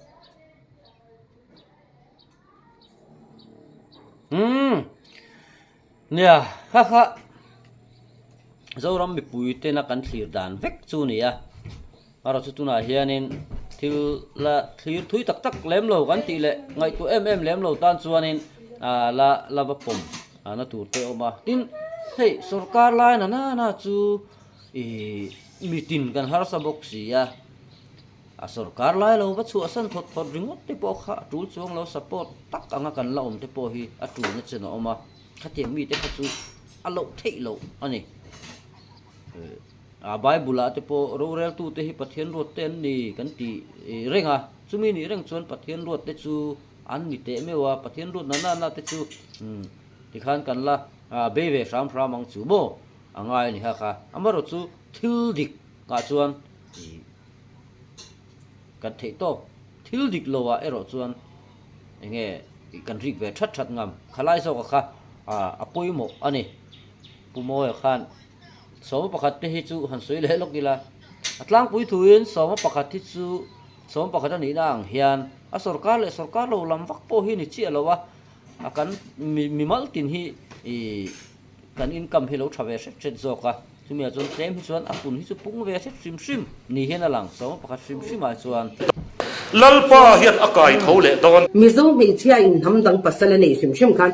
Umm. Nia, kha kha Zoram mipui tena kan thlir dan vek chu a ni a. Erawh chu tunah hianin thil la thlir thui tak tak lem lo kan tih leh ngaihtuah em em lem lo tan chuanin ah la la va pawm na tur te a awm a. Tin, hei sorkar lai na nana chu ih mitin kan harsa bawk si a. A sorkar lai lo va chhuahsan thawt thawt ringawt te pawh kha a tul chuang lo support tak anga kan la awm te pawh hi a tulna chen a awm a, khatiang mite kha chu a loh theih loh a ni. A Bible ah te pawh roreltu te hi Pathian ruat te an ni kan tih reng a, chumi nih reng chuan Pathian ruat te chu an ni teh meuh a, Pathian ruat na na na te chu tikhan kan la bei ve hram hram ang chu maw a ngai a ni kha kha. Amaherawhchu thil dik ah chuan ih. Kan theih tawk thil dik lo ah erawh chuan enge kan rik ve that that ngam khalai zawk a kha a pawimawh a ni. Pu Mawia khan sawma pakhat te hi chu han sawi leh lawk ila a tlangpui thuin sawma pakhat hi chu sawma pakhat a nihna ang hian a sorkar leh sorkar lo lam vak pawh hi ni chiah lo a a kan mimal tin hi ih kan income hi lo tha ve hret hret zawk a. Chumi ah chuan tlem hi chuan a pun hi chu pung ve hret hrim hrim ni hian a lang, sawma pakhat hrim hrim ah chuan. Lalpa hian a kai tho leh dawn. Mizo hmeichhia in hnam dang pasal a nei hrim hrim khan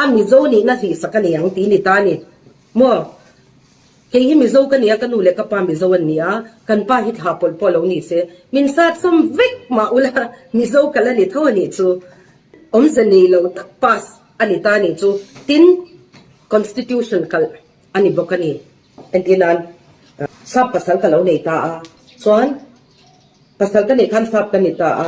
a Mizo nihna hlihsak a nei ang tih ni ta a ni maw? Kei hi Mizo ka ni a, ka nu leh ka pa Mizo an ni a, kan pa hi thla pawlh pawh lo ni se, min sat sawm vek mah ula Mizo ka la ni tho a nih chu. Awmze nei lo tak pass a ni ta a nih chu. Tin, Constitution kalh a ni bawk a ni. Entir nan, sap pasal ka lo nei ta a, chuan pasal ka neih khan sap ka ni ta a,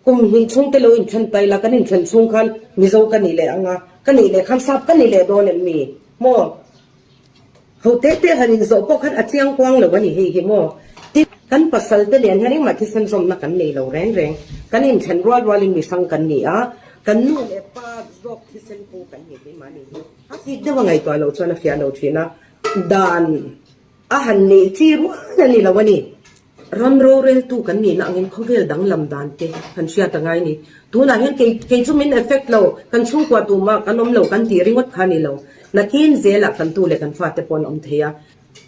kum hnih chhung te lo inthen ta ila, kan inthen chhung khan Mizo ka ni leh ang a, ka nih leh khan sap ka ni leh dawn em mi? Maw? Ho te te han inzawh pawh khan a chiang kuang lo a ni hei hi maw? Tin, kan pasal te nen hian engmah thisen zawmna kan nei lo reng reng, kan inthen rual rualin mi hrang kan ni a, kan nu leh pa zawk thisen pu kan ni keimah ni hi. A fik deuh a ngaihtuah loh chuan a fiah lo thin a, dan a han neih chi rual a ni lo a ni. Ram roreltu kan nihna angin khawvel danglam dan te kan hriat a ngai a ni. Tunah hian kei kei chu min effect lo, kan chhungkua tumah kan awm lo kan tih ringawt kha a ni lo. Nakin zelah kan tu leh kan fate pawh an awm thei a,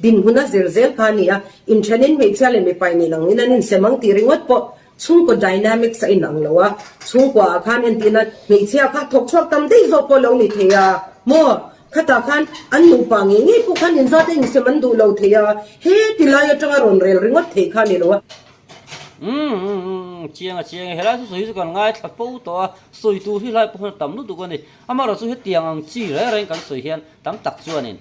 dinhmun a zir zel kha a ni a, inthenin hmeichhia leh mipa in inangin an insem ang tih ringawt pawh Chhungkaw dynamics a inang lo a, chhungkua ah khan entirna hmeichhia kha thawk chhuak tam daih zawk pawh lo ni thei a maw? Khatah khan an nupa ngei ngei pawh khan inzat a insem an duh lo thei a, he ti lai atanga rawn rel ringawt thei kha a ni lo a. Umm umm umm chiang a chiang e, helai thusawi hi chu kan ngaithla fo tawh a, sawi tur hi hlai pawh hian a tam lutuk a ni. Amaherawhchu chu hetiang ang chi reng reng kan sawi hian tam tak chuanin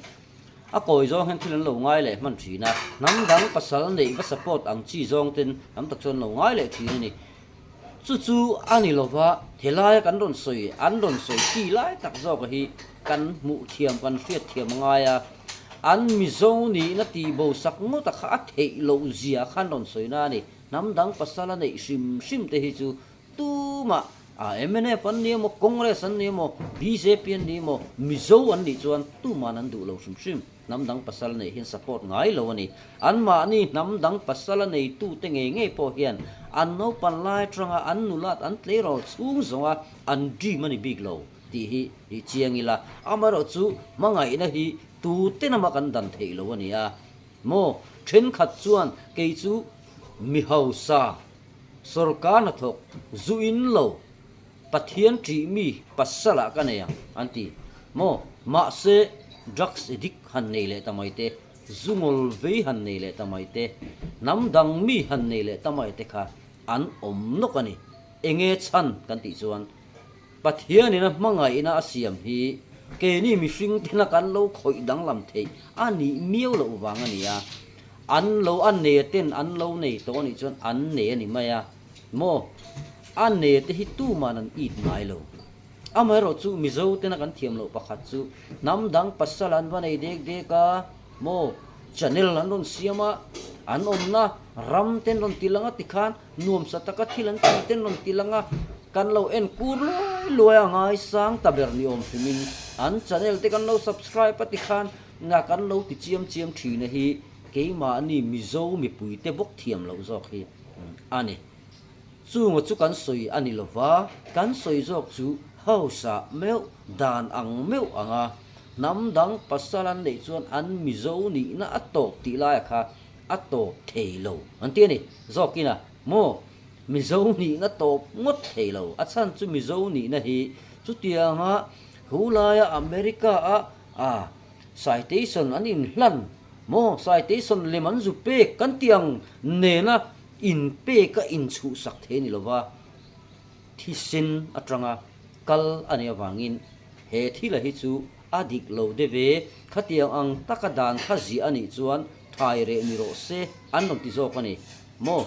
A kawi zawng hian thil an lo ngai leh hman thin a, hnam dang pasal neih va support ang chi zawng ten hnam tak chu an lo ngai leh thin a ni. Chu chu a ni lova, helaia kan rawn sawi, an rawn sawi chi lai tak zawka hi kan hmuh thiam, kan hriat thiam a ngai a, an Mizo nihna tih bo sak ngawta kha a theih loh zia kha an rawn sawi na a ni. Hnam dang pasal a neih hrim hrim te hi chu Tumah mnf an ni emaw, Congress an ni emaw, bjp an ni emaw, Mizo an nih chuan tuman an duh lo hrim hrim. Hnam dang pasal neih hian support ngai lo a ni. Anmahni hnam dang pasal a neitute ngei ngei pawh hian an naupan lai atanga an nulat an tleirawl chhung zawnga an dream a ni bik lo tih hi i chiang ila. Amaherawhchu hmangaihna hi tute nama kan dan theih lo a ni a. Maw? Thenkhat chuan kei chu mi hausa, sorkar hnathawk, zu in lo, Pathian ṭih mi pasal ah ka nei ang an ti. Maw? Mahse, drugs addict han nei leh ta mai te, zu ngawl vei han nei leh ta mai te, hnam dang mi han nei leh ta mai te kha an awm nawk a ni. Enge chhan kan tih chuan Pathianin a hmangaihna a siam hi keini mihring tena kan lo khawih danglam theih a nih miau loh vang a ni a. An lo a nei ten an lo nei tawh a nih chuan an nei a ni mai a. Maw? A nei te hi tuman an it ngai lo. Amaherawh chu Mizo tena kan thiam loh pakhat chu hnam dang pasal an va nei dek dek a, maw? Channel an rawn siam a, an awmna ram ten rawn ti lang a tikhan Nuamsa taka thil an tih ten rawn ti lang a, kan lo en kur luai luai a ngaisang ta ber ni awm hrimin an channel te kan lo subscribe a tikhan nga kan lo ti chiam chiam thin a hi keimahni Mizo mipui te bawk thiam loh zawk hi a ni. Chunga chu kan sawi a ni lova, kan sawi zawk chu house ah meuh dan ang meuh ang a, hnam dang pasal an neih chuan an Mizo nihna a tawp tih laia kha a tawp thei lo an ti a ni. Zawkin a, maw? Mizo nihna tawp ngawt thei lo. A chhan chu Mizo nihna hi chutianga hu laia America a a citation an inhlan maw? Citation lem an zu pek kan tih ang nena inpek a inchhuhsak thei a ni lova, thisen atanga kal a nih avangin he thila hi chu A dik lo deuh e, khatiang ang taka dan kha ziah a nih chuan thai reh ni rawh se an rawn ti zawk a ni maw?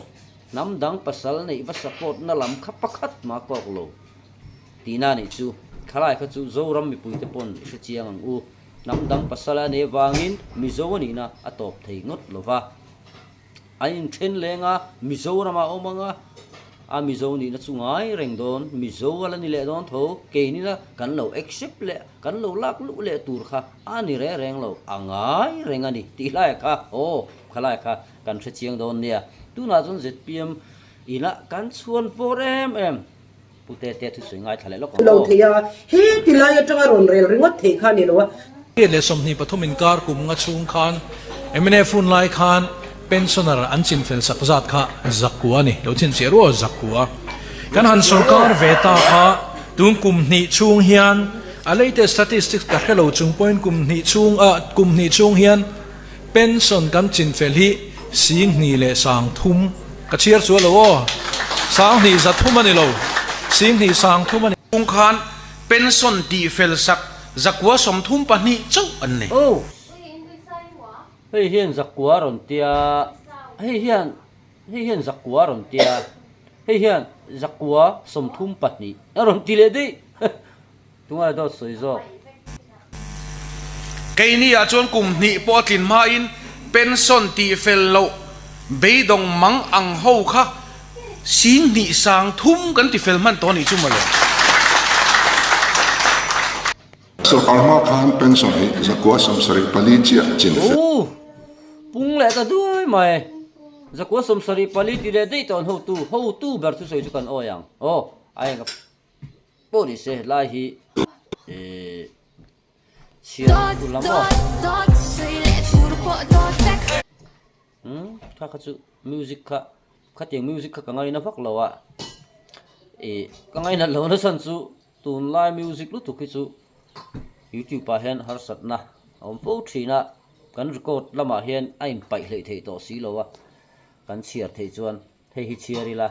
Hnam dang pasal neih va support na lam kha pakhat mah kawk lo tihna a nih chu. Khalai kha chu Zoram mipuite pawn i hre chiang ang u. Hnam dang pasal a nei avangin Mizo a nihna a tawp thei ngawt lo va. An inthen leng a, Mizoram ah awm ang a, a Mizo nihna chu ngai reng dawn, Mizo a la ni leh dawn tho, keinina kan lo accept leh kan lo lak luh leh tur kha a ni reng reng lo, a ngai reng a ni tih lai kha aw khalai kha kan hre chiang dawn nia. Tunah chuan zpm inah kan chhuan vawr em em. Pu Tete thusawi ngaithla leh lawk ang Lo aw. thei a, he ti lai atanga rawn rel ringawt thei kha a ni lo a. Riat leh 23 inkar kum nga chhung khan mnf hun lai khan pensioner an chinfel sak zat kha zakua a ni. Lo chhinchhiah rual zakua. Kan han sorkar ve ta a, tun kum hnih chhung hian a latest statistics ka hre lo chung pawhin kum hnih chhung ah kum hnih chhung hian Pension kan chinfel hi 20 leh 30 ka chhiar chu a lo aw. 20 100 a ni lo, 20 30 a ni. Kung khan pension tihfel sak 132 chauh an nei. Oh! Hei hian zakua rawn tia, hei hian hei hian zakua rawn tia, hei hian zakua 32 a rawn ti leh daih. Tungai dawt sawi zawk. Keini ah chuan kum hnih pawh a tlin hmain pension tih fel loh beidawng mang ang ho kha 20 30 kan ti fel hman tawh a nih chu mawle. Sorkar hma khan pension hi 174 chiah chin fel. Ooh! Pung leh ta duai mai. 174 ti leh daih tawh an hotu, hotu ber thusawi chu kan awi ang. Aw, a eng a. Pawh ni se helai hi eh chhiar tur lam aw. Umm kha kha chu music kha khatiang music kha ka ngaina vak lo a ih ka ngainat lo na chhan chu tunlai music lutuk hi chu youtube ah hian harsatna a awm fo thin a kan record lamah hian a inpaih hleih theih tawh si lo a kan chhiar theih chuan hei hi chhiar ila.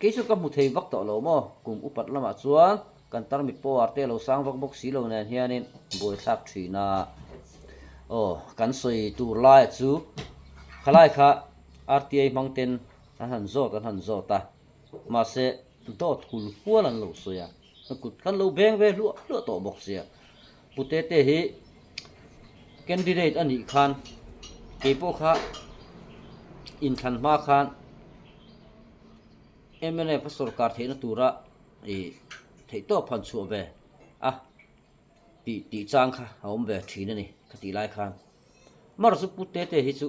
Kei chu ka hmu thei vak tawh lo maw? Kum upat lamah chuan kan tarmit power te lo sang vak bawk si lo nen hianin buaithlak thin a. Aw, kan sawi tur laia chu khalai kha RTI hmang ten an han zawt an han zawt a, mahse dawt hul hual an lo sawi a, ka kut khan lo beng ve hluah hluah tawh bawk sia. Pu Tete hi candidate a nih khan keipawh kha inthlan hma khan mnf a sorkar theihna tura ih theihtawp han chhuah ve a tih tih chang kha a awm ve thin a ni ka tih lai khan mar chu pu tete hi chu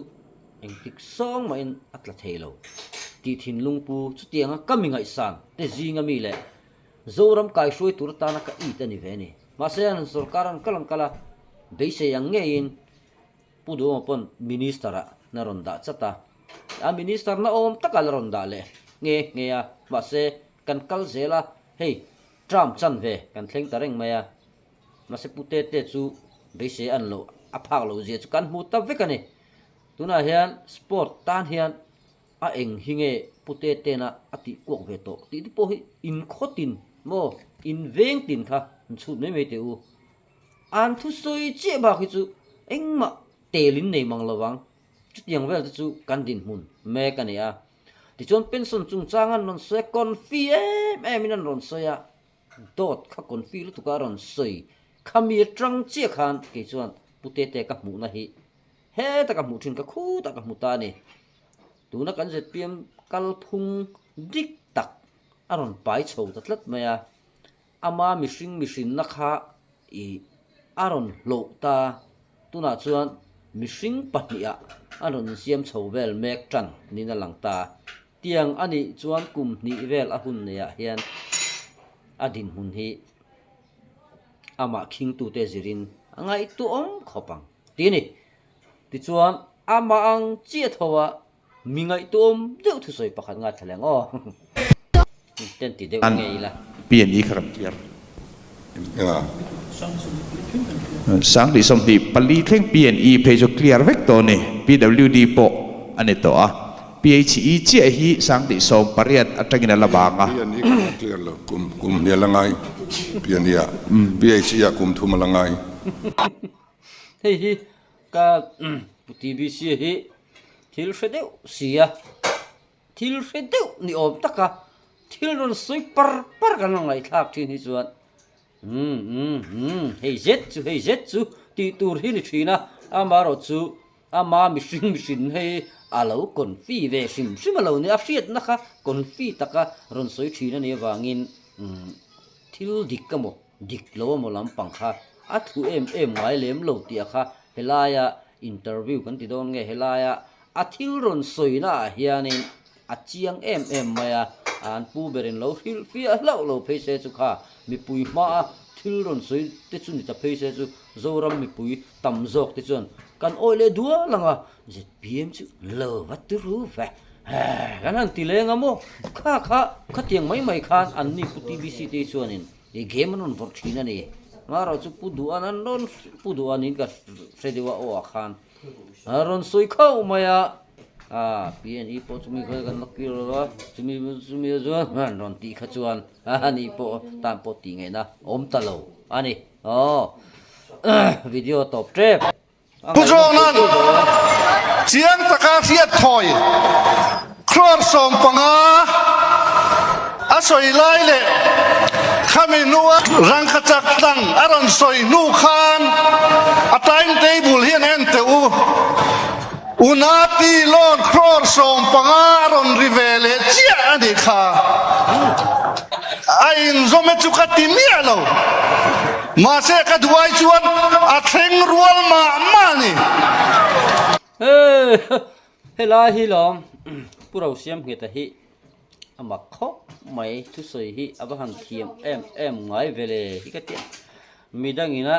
engtik sawng mahin a tla thei lo tih thinlung pu chutianga ka mi ngaihsan te zinga mi leh Zoram kaihruai tur atana ka it a ni ve a ni mahse an sorkar an kal ang kal a beisei ang ngeiin. Pu Duhawma pawn Minister ah na rawn dah chat a, a Minister na awm takah la rawn dah leh nghe nghe a, mahse kan kal zel a, hei term chanve kan thleng ta reng mai a, mahse Pu Tete chu beisei an loh a phak loh zia chu kan hmu ta vek a ni. Tunah hian sport tan hian a eng hi nge Pu Tetena a tih kuak ve tawh tih te pawh hi inkhaw tin maw inveng tin kha an chhut mai mai teh u. An thusawi chiah bak hi chu engmah tel in nei mang lo vang. Chutiang vel te chu kan dinhmun mek a ni a. Tichuan pension chungchang an rawn sawi a, confi em em in an rawn sawi a, dawt kha confi lutuk a a rawn sawi khami atang chiah khan kei chuan Pu Tete ka hmuhna hi heta ka hmuh thin ka khutah ka hmu ta a ni. Tuna kan zpm kalphung dik tak a rawn pai chho ta tlat mai a. Ama mihring mihrinna kha ih a rawn hlawh ta, tunah chuan mihring pahnihah a rawn insiam chho vel mek tan niin a lang ta. Tiang a nih chuan kum hnih vel a hun neiah hian a dinhmun hi amah khingtute zirin a ngaihtuahawm khawp ang tih a ni. Tichuan amah ang chiah tho a Mi ngaihtuahawm deuh thusawi pakhat ngaithla leng aw. Ten ti deuh ngei ila. PNE kha kan clear. Sanghnih 24 thleng PNE phei chu clear vek tawh a ni. PWD pawh a ni tawh a. PHE chiah hi sanghnih 18 atangin a la bang a. PNE kha kan clear lo. Kum kum hnih a la ngai PNE ah. PHE ah kum thum a la ngai. Hei hi ka Pu TBC hi thil hre deuh si a, thil hre deuh ni awm taka thil rawn sawi par par kan rawn ngaihthlak thin hi chuan umm umm umm hei zet chu hei zet chu tih tur hi ni thin a, amaherawh chu ama mihring mihrin hei a lo confi ve hrim hrim a lo nia, a hriatna kha confi taka rawn sawi thin a nih avangin umm thil dik emaw Dik lo amaw lampang kha a thlu em em ngai lem lo tih a kha helaia interview kan ti dawn nge helaia a thil rawn sawina ah hianin a chiang em em mai a, an pu berin lo hrilh fiah hlauh lo phei se chu kha mipui hmaa thil rawn sawi te chu ni ta phei se chu Zoram mipui tam zawk te chuan kan awih leh dual ang a, zpm chu lo va turu ve kan han ti leng a maw kha kha khatiang mai mai khan an ni pu TBC te hi chuanin I game an rawn vawrh thin a ni. Marawh chu Pu Duhan an rawn Pu Duhanin ka hre deuh a aw ah khan a rawn sawi khauh mai a, ah PNE pawh chumi kha kan la kir lo a, chumi chumi chuan an rawn tih kha chuan a ni pawh tan pawh tih ngaihna awm ta lo a ni. Aw video tawp tep. Pu John-a'n chiang taka hriat thawi crore 15 a sawi lai leh khami hnua rangkachak tlang a rawn sawi hnu khan a time table hi an en teh u. Unati loan crore 15 a rawn ri ve leh chiah a nih kha. A inzawm e chu ka ti miah lo. Mahse ka duh ai chuan a thleng rual mah mah a ni. Helai hi lawm Pu Rosiamngheta hi a mak khawp mai thusawi hi a va han thiam em em ngai ve le hi ka tia. Midangina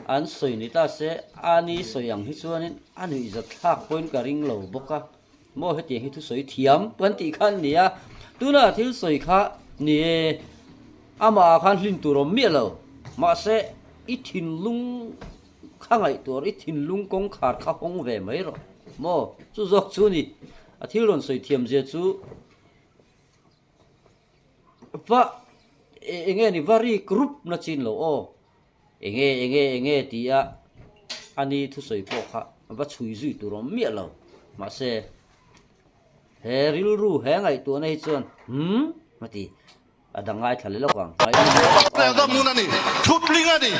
an sawi ni ta se a ni sawi ang hi chuanin a nuihzat thlak pawhin ka ring lo bawk a. Maw hetiang hi thusawi thiam kan tih kha an ni a, tuna thil sawi kha ni e, amah ah khan hlin tur awm miah lo, mahse i thinlung kha ngaihtuah rawh, i thinlung kawngkhar kha hawng ve mai rawh maw, chu zawk chu ni, a thil rawn sawi thiam zia chu va enge ni va rik rup na chin lo aw. Enge enge enge ti a ani thusawi pawh kha va chhui zui tur awm miah lo. Mahse he rilru he ngaihtuahna hi chuan hmm a ti a dang ngaithla leh lawk ang. Rel hmun a ni, thutling a ni.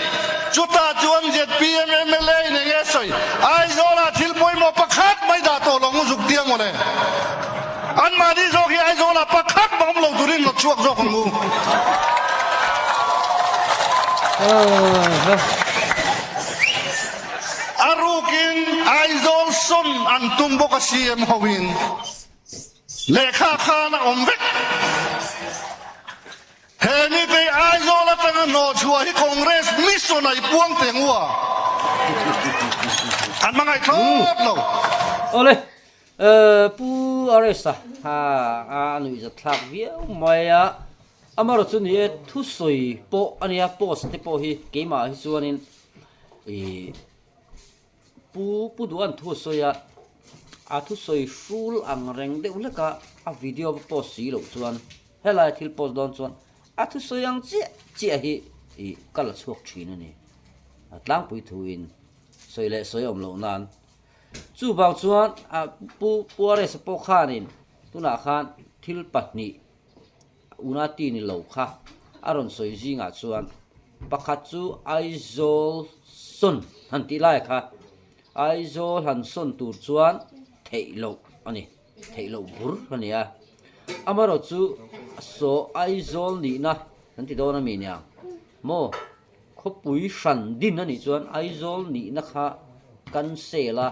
Chutah chuan zpm mla in enge sawi Aizawlah thil pawimawh pakhat mai dah tawh lo ngu zuk tia mawle. Anmahni zawk hi Aizawlah pakhat mah awm lo turin hnawt chhuak zawk ang u. A rukin Aizawl sawn an tum bawk a CM hoin lehkha khan a awm vek. He mite Aizawl atanga hnawhchhuah hi Congress mission a i puang teng u a. An hmangaih thlawt lo. Awle, Pu RS-a a nuihzat thlak viau mai a, amaherawh chu ni e, thusawi pawh a nia, post te pawh hi keimah hi chuanin ih Pu Pu Duhan thu a sawi a, a thusawi hrul ang reng deuh hlek a, a video va post si loh chuan helai thil post dawn chuan a thusawi ang chiah chiah hi ih ka la chhuak thin a ni. A tlangpui thuin sawi leh sawi awm loh nan chuvang chuan a Pu Pu RS-a pawh khanin tunah khan thil pahnih Unati ni lo kha a rawn sawi zingah chuan pakhat chu Aizawl sawn han tih lai kha Aizawl han sawn tur chuan theih loh a ni, theih loh bur a ni a. Amaherawh chu saw Aizawl nihna kan ti dawn a mi nia maw khawpui hran din a nih chuan Aizawl nihna kha cancel a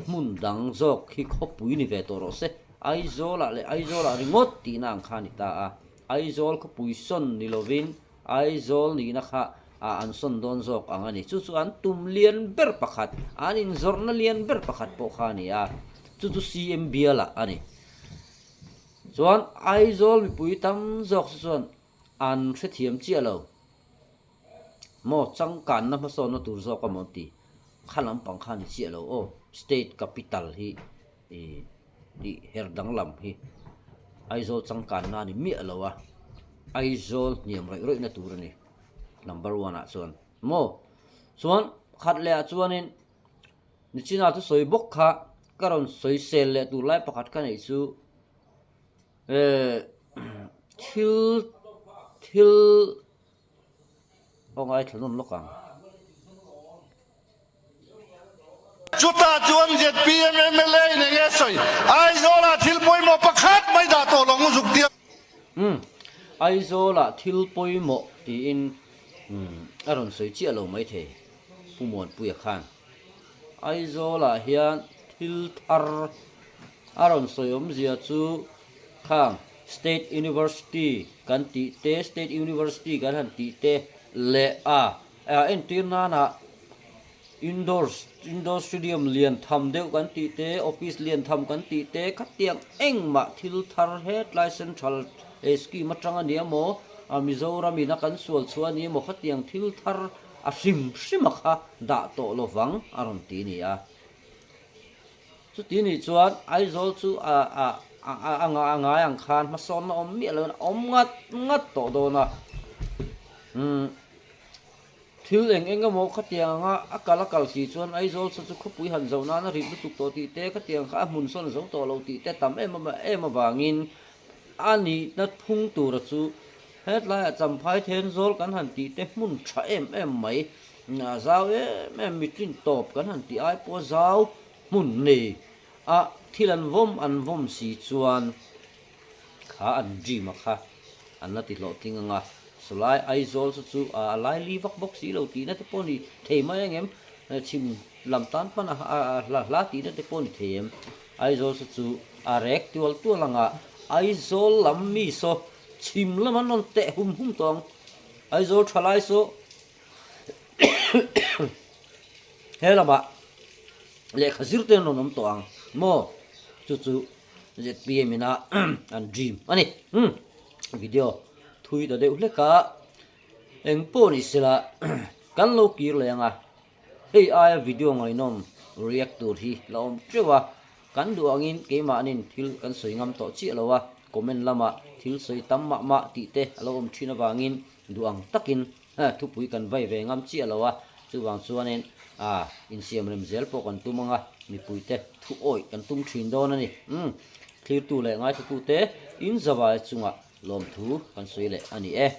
hmun dang zawk hi khawpui ni ve tawh rawh se. Aizawlah leh Aizawlah ringawt tihna ang kha a ni ta a, Aizawl khawpui sawn ni lovin Aizawl nihna kha ah an sawn dawn zawk ang a ni. Chu chu an tum lian ber pakhat, an inzawrhna lian ber pakhat pawh kha a ni a, chu chu CM bialah a ni. Chuan Aizawl mipui tam zawk chu chuan an hrethiam chiah lo. Maw changkanna hmasawnna tur zawk a maw an ti? Kha lampang kha a ni chiah lo aw, State Capital hi. Ih tih her danglam hi Aizawl changkanna a ni miah lo a, Aizawl hniam raih raih na tur a ni number one ah chuan maw chuan khat leh ah chuanin nichina thusawi bawk kha ka rawn sawi sel leh tur lai pakhat ka neih chu eh thil thil Aw ngaithla nawn lawk ang. Chutah chuan zpm mla in enge sawi? Aizawlah thil pawimawh pakhat mai dah tawh lo ngu zuk tia. Umm Aizawlah thil pawimawh tiin a rawn sawi chiah lo maithei Pu Muanpuia khan. Aizawlah hian thil thar a rawn sawi awmzia chu khang State University kan tih te, State University kan han tih te leh a entir nana Indoor Indoor Stadium lian tham deuh kan tih te, Office lian tham kan tih te khatiang engmah thil thar hetlai Central Scheme atang a ni emaw Mizoram ina kan sual chhuah a ni emaw khatiang thil thar a hrim hrim a kha dah tawh lovang a rawn ti ni a. Chuti nih chuan Aizawl chu a a a a ngai ang khan hmasawnna awm miah loin a awm ngat ngat tawh dawn a. Umm thil eng eng emaw khatiang anga a kal a kal si chuan Aizawl saw chu khawpui han zo nan a rit lutuk tawh tih te khatiang kha a hmun sawn zo tawh lo tih te tam em em avangin a nihna phung tura chu Hetlaiah Champhai Thenzawl kan han tih te hmun tha em em mai, zau em em mitlin tawp kan han tih ai pawh zau hmun nei a thil an vawm an vawm si chuan kha an dream a kha an la ti hlawhtling ang a, sawlai Aizawl saw chu a laili vak bawk si lo tihna te pawh ni thei mai ang em, chhim lam tan hman a hla hla tihna te pawh ni thei em, Aizawl saw chu a rek tual tual ang a, Aizawl lam mi saw Chhim lam an rawn teh hum hum tawh ang. Aizawl tha lai saw he lamah lehkha zir te an rawn awm tawh ang maw? Chu chu zpm ina an dream a ni. Umm video thui ta deuh hlek a, eng pawh ni sela kan lo kir leh ang a. Hei aia video ngaihnawm react tur hi la awm teuh a, kan duh angin keimahnin thil kan sawi ngam tawh chiah lo a, comment lamah thil sawi tam mah mah tih te a lo awm thin avangin duh ang takin thupui kan vai ve ngam chiah lo a, chuvang chuanin insiam rem zel pawh kan tum ang a, mipuite thu awih kan tum thin dawn a ni. Umm thlirtu leh ngaithlatute in zavai chungah lawmthu kan sawi leh a ni e.